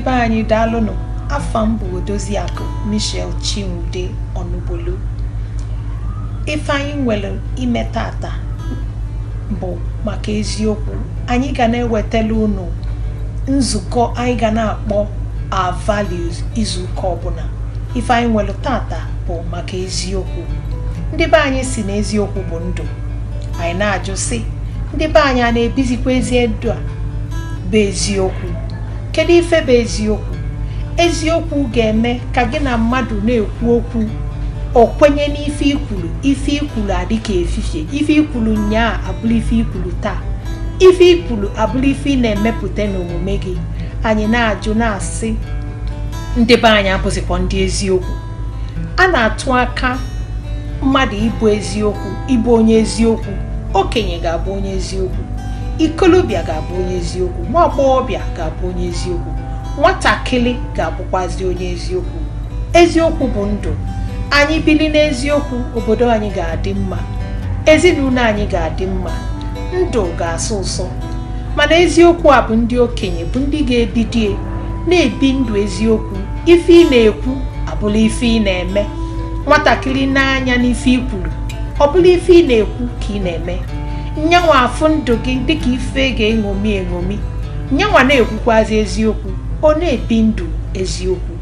Be anyị, daalụnụ. Afa m bụ Odoziakụ Michelle Chinwude Ọnụbolu. Ife anyị nwere ime tata bụ maka eziokwu. Anyị ga na-ewetala unu nzukọ anyị ga na-akpọ Our Values izuụka ọbụla. Ife anyị nwere tata bụ maka eziokwu. Ndị be anyị si na eziokwu bụ ndụ. Anyị na-ajụ sị, ndị be anyị a na-ebizikwa ezi ndụ a bụ eziokwu? Kedu ife bụ eziokwu? Eziokwu ga-eme ka gị na mmadụ na-ekwu okwu, o kwenye n'ife ikwuru. Ife ikwuru adị ka efifie. Ife ikwuru nyaa abụrụ ife ikwuru taa. Ife ikwuru abụrụ ife ị na-emepụta n'omume gị. Anyị na-ajụ na-asị, ndị be anyị abụzikwa ndị eziokwu? A na-atụ aka mmadụ ịbụ eziokwu, ịbụ onye eziokwu. Okenye ga-abụ onye eziokwu, ikolobịa ga-abụ onye eziokwu, nwa agbọghọbịa ga-abụ onye eziokwu, nwatakịrị ga-abụkwazi onye eziokwu. Eziokwu bụ ndụ. Anyị bili n'eziokwu, obodo anyị ga-adị mma, ezinụlọ anyị ga-adị mma, ndụ ga-asọ ụsọ. Mana eziokwu a bụ ndị okenye bụ ndị ga-ebidie na-ebi ndụ eziokwu. Ife ị na-ekwu abụla ife ị na-eme. Nwatakịrị n'anya n'ife i kwuru, ọ bụla ife ị na-ekwu ka ị na-eme. Nyanwa afụ ndụ gị dịka ife ga-eṅomi eṅomi. Nyanwa na-ekwukwazi eziokwu, ọ na-ebi ndụ eziokwu.